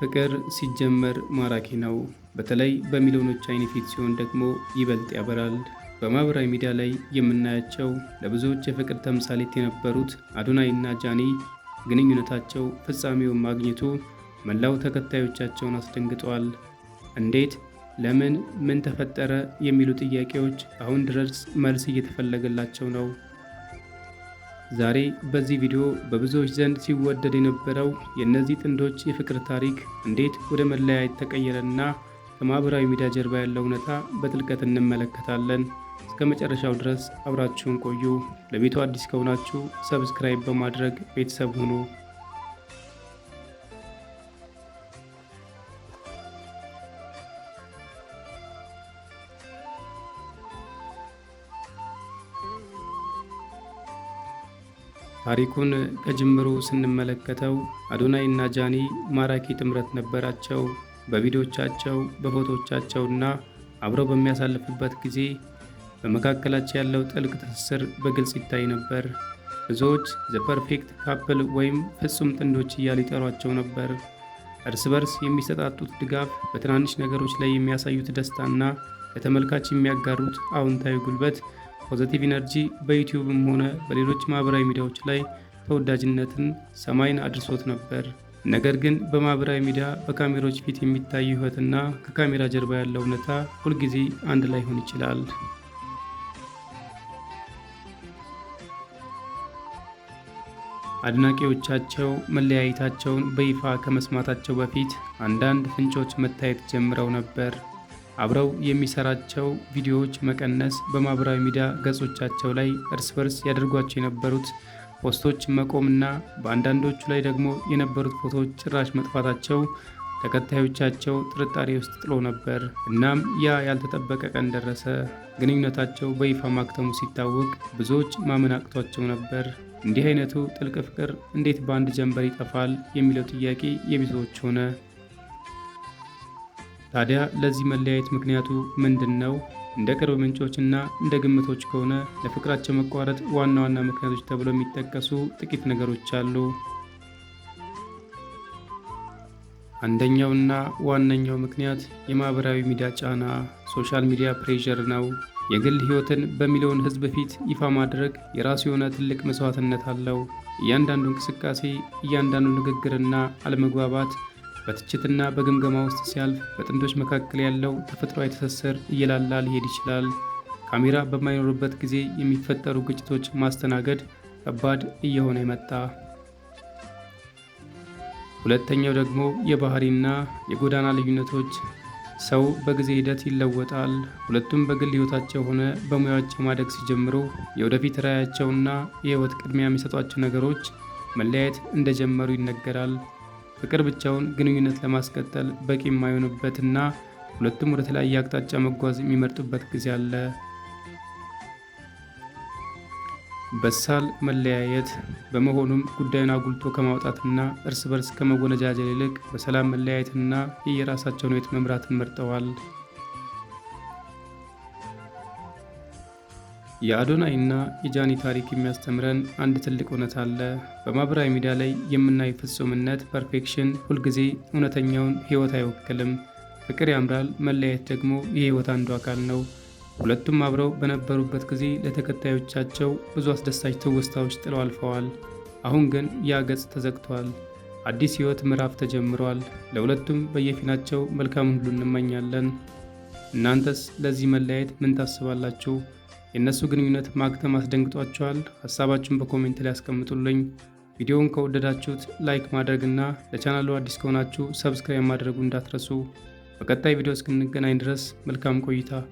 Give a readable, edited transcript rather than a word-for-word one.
ፍቅር ሲጀመር ማራኪ ነው። በተለይ በሚሊዮኖች ዓይን ፊት ሲሆን ደግሞ ይበልጥ ያበራል። በማህበራዊ ሚዲያ ላይ የምናያቸው ለብዙዎች የፍቅር ተምሳሌት የነበሩት አዶናይ እና ጃኒ ግንኙነታቸው ፍጻሜውን ማግኘቱ መላው ተከታዮቻቸውን አስደንግጧል። እንዴት፣ ለምን፣ ምን ተፈጠረ የሚሉ ጥያቄዎች አሁን ድረስ መልስ እየተፈለገላቸው ነው። ዛሬ በዚህ ቪዲዮ በብዙዎች ዘንድ ሲወደድ የነበረው የእነዚህ ጥንዶች የፍቅር ታሪክ እንዴት ወደ መለያየት ተቀየረና ከማህበራዊ ሚዲያ ጀርባ ያለው እውነታ በጥልቀት እንመለከታለን። እስከ መጨረሻው ድረስ አብራችሁን ቆዩ። ለቤቱ አዲስ ከሆናችሁ subscribe በማድረግ ቤተሰብ ሁኑ። ታሪኩን ከጅምሩ ስንመለከተው አዶናይ እና ጃኒ ማራኪ ጥምረት ነበራቸው። በቪዲዮቻቸው፣ በፎቶዎቻቸውና አብረው በሚያሳልፉበት ጊዜ በመካከላቸው ያለው ጥልቅ ትስስር በግልጽ ይታይ ነበር። ብዙዎች the perfect couple ወይም ፍጹም ጥንዶች እያሉ ይጠሯቸው ነበር። እርስ በርስ የሚሰጣጡት ድጋፍ፣ በትናንሽ ነገሮች ላይ የሚያሳዩት ደስታና ለተመልካች የሚያጋሩት አዎንታዊ ጉልበት positive energy በዩቲዩብም ሆነ በሌሎች ማህበራዊ ሚዲያዎች ላይ ተወዳጅነትን ሰማይን አድርሶት ነበር። ነገር ግን በማህበራዊ ሚዲያ በካሜራዎች ፊት የሚታየው ህይወትና ከካሜራ ጀርባ ያለው እውነታ ሁልጊዜ አንድ ላይሆን ይችላል። አድናቂዎቻቸው መለያየታቸውን በይፋ ከመስማታቸው በፊት አንዳንድ ፍንጮች መታየት ጀምረው ነበር። አብረው የሚሰራቸው ቪዲዮዎች መቀነስ፣ በማህበራዊ ሚዲያ ገጾቻቸው ላይ እርስ በርስ ያደርጓቸው የነበሩት post ኦች መቆምና በአንዳንዶቹ ላይ ደግሞ የነበሩት ፎቶዎች ጭራሽ መጥፋታቸው ተከታዮቻቸው ጥርጣሬ ውስጥ ጥሎ ነበር። እናም ያ ያልተጠበቀ ቀን ደረሰ። ግንኙነታቸው በይፋ ማክተሙ ሲታወቅ ብዙዎች ማመን አቅቷቸው ነበር። እንዲህ አይነቱ ጥልቅ ፍቅር እንዴት በአንድ ጀንበር ይጠፋል የሚለው ጥያቄ የብዙዎች ሆነ። ታዲያ ለዚህ መለያየት ምክንያቱ ምንድን ነው? እንደ ቅርብ ምንጮች እና እንደ ግምቶች ከሆነ ለፍቅራቸው መቋረጥ ዋና ዋና ምክንያቶች ተብለው የሚጠቀሱ ጥቂት ነገሮች አሉ። አንደኛውና ዋነኛው ምክንያት የማህበራዊ ሚዲያ ጫና social media pressure ነው። የግል ሕይወትን በሚሊዮን ሕዝብ ፊት ይፋ ማድረግ የራሱ የሆነ ትልቅ መስዋዕትነት አለው። እያንዳንዱ እንቅስቃሴ፣ እያንዳንዱ ንግግርና አለመግባባት በትችትና በግምገማ ውስጥ ሲያልፍ በጥንዶች መካከል ያለው ተፈጥሯዊ ትስስር እየላላ ሊሄድ ይችላል። ካሜራ በማይኖርበት ጊዜ የሚፈጠሩ ግጭቶች ማስተናገድ ከባድ እየሆነ የመጣ። ሁለተኛው ደግሞ የባህሪና የጎዳና ልዩነቶች። ሰው በጊዜ ሂደት ይለወጣል። ሁለቱም በግል ሕይወታቸው ሆነ በሙያቸው ማደግ ሲጀምሩ የወደፊት ራዕያቸውና የሕይወት ቅድሚያ የሚሰጧቸው ነገሮች መለያየት እንደጀመሩ ይነገራል። ፍቅር ብቻውን ግንኙነት ለማስቀጠል በቂ የማይሆንበትና ሁለቱም ወደ ተለያየ አቅጣጫ መጓዝ የሚመርጡበት ጊዜ አለ። በሳል መለያየት። በመሆኑም ጉዳዩን አጉልቶ ከማውጣትና እርስ በርስ ከመወነጃጀል ይልቅ በሰላም መለያየትና የየራሳቸውን ሕይወት መምራትን መርጠዋል። የአዶናይና የጃኒ ታሪክ የሚያስተምረን አንድ ትልቅ እውነት አለ። በማህበራዊ ሚዲያ ላይ የምናየው ፍጹምነት perfection ሁልጊዜ እውነተኛውን ሕይወት አይወክልም። ፍቅር ያምራል፣ መለያየት ደግሞ የሕይወት አንዱ አካል ነው። ሁለቱም አብረው በነበሩበት ጊዜ ለተከታዮቻቸው ብዙ አስደሳች ትውስታዎች ጥለው አልፈዋል። አሁን ግን ያ ገጽ ተዘግቷል። አዲስ ሕይወት ምዕራፍ ተጀምሯል። ለሁለቱም በየፊናቸው መልካሙን ሁሉ እንመኛለን። እናንተስ ለዚህ መለያየት ምን ታስባላችሁ? የእነሱ ግንኙነት ማክተም አስደንግጧችኋል? ሀሳባችሁን በ comment ላይ አስቀምጡልኝ። ቪዲዮውን ከወደዳችሁት like ማድረግና ለቻናሉ አዲስ ከሆናችሁ subscribe ማድረጉ እንዳትረሱ። በቀጣይ ቪዲዮ እስክንገናኝ ድረስ መልካም ቆይታ።